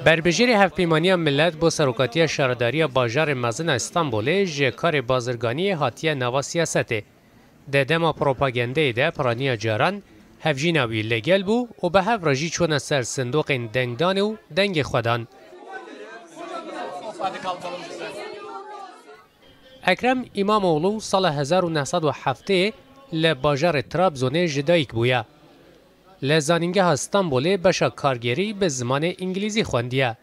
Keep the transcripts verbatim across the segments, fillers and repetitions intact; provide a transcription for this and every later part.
Berbijêrê Hevpeymaniya Millet bo serokatiya şaredariya bajarê mezin a Îstanbulê ji karê bazirganiyê hatiye nava siyasetê. Di dema propagandeyê de piraniya caran hevjîna wî li gel bû û bi hev re jî çûne ser sindoqên dengdanê û dengê xwe dan. Ekrem Îmamoğlu sala hezar û neh sed û heftê li bajarê Trabzonê ji dayik bûye. Li Zanîngeha Stenbolê beşa kargêrî bi zimanê îngilîzî xwendiye.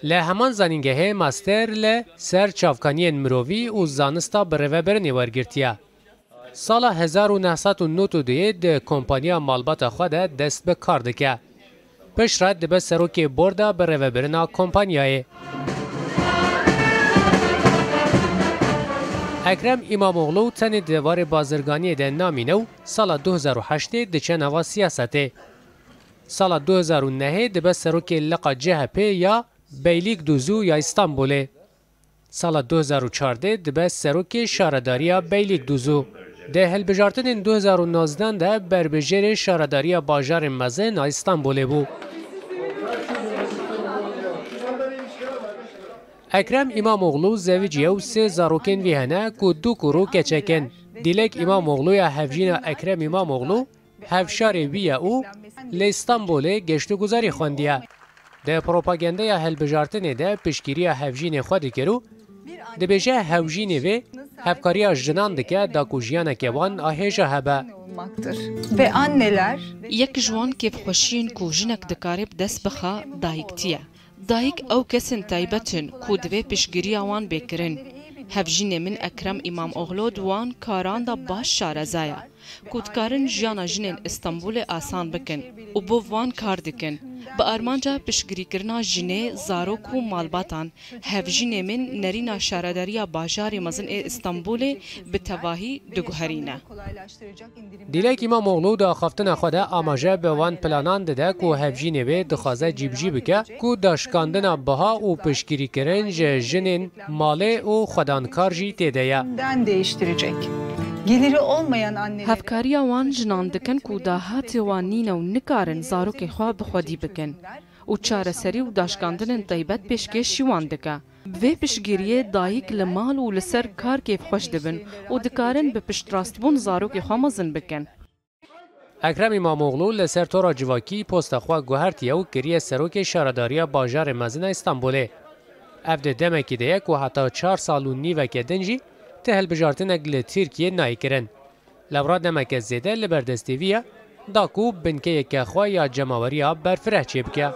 Li heman zanîngehê master li ser çavkaniyên mirovî û zanista birêvebirinê wergirtiye. Sala hezar û neh sed û nod û duyê di kompaniya malbata xwe de dest bi kar dike. Piştre dibe serokê borda birêvebirina kompanyayê. Ekrem Îmamoğlu tenê di warê bazirganiyê de namîne û sala du hezar û heştê diçe nava siyasetê. Sala du hezar û nehê dibe serokê liqa C H P ya Beylikdüzü ya Îstanbulê. Sala du hezar û çardê dibe serokê şaredariya Beylikdüzü. Di hilbijartinên du hezar û nozdan de berbijêrê şaredariya bajarê mezin a Îstanbulê bû. Ekrem Îmamoğlu zewiciye û sê zarokên vî hene ku du kur û keçek in. Dîlek Îmamoğlu ya hevjîna Ekrem Îmamoğlu hevşarê wî ye û li Stenbolê geştûguzarî xwendiye. Di propagandeya hilbijartinê de piştgiriya hevjînê xwe dikir û dibêje hevjînê vê hevkariya jinan dike da ku jiyaneke wan a hêja hebe. Ve anneler Yek ji wan kêfxweşiyên ku jinek dikare bi dest bixe dayiktiye. Dayik ew kesên taybet in ku divê piştgiriya wan bê kirin. Hevjînê min Ekrem Îmamoğlu di wan karan de baş şareza ye ku dikarin jiyana jinên Îstanbulê asan bikin û bo van kar dikin. Bi armanca piştgirîkirina jinê, zarok û malbatan, hevjînê min nerîna şaredariya bajarê mezin ê Îstanbulê bi tevahî diguherîne. Dîlek Îmamoğlu di axaftina xwe de amaje bi wan planan dide ku hevjînê wê dixwaze cîbicî bike ku daşkandina biha û piştgirîkirin ji jinên malê û xwedankar jî tê de ye. Den değiştirecek. Geliri olmayan anneleri Hevkariya wan jinan dikin ku dahatê wan nîne û nikarin zarokên xwe bi xwedî bikin û çareserî û daşkandinên taybet pêşkêşî wan dike. Bi vê piştgiriyê dayik li mal û li ser kar kêfxweş dibin û dikarin bi piştrastbûn zarokê xwe mezin bikin. Ekrem Îmamoğlu li ser tora civakî posta xwe guhertiye û kiriye serokê şaredariya bajarê mezin a Îstanbulê. Ev di demekî de ye ku heta çar sal û nîveke din jî ti hilbijartinek li Tirkiyê nayê kirin. Lewra demeke zêde li ber destê vî ye, da ku binkeyeke xwe ya cemaweriya berfireh çêbike.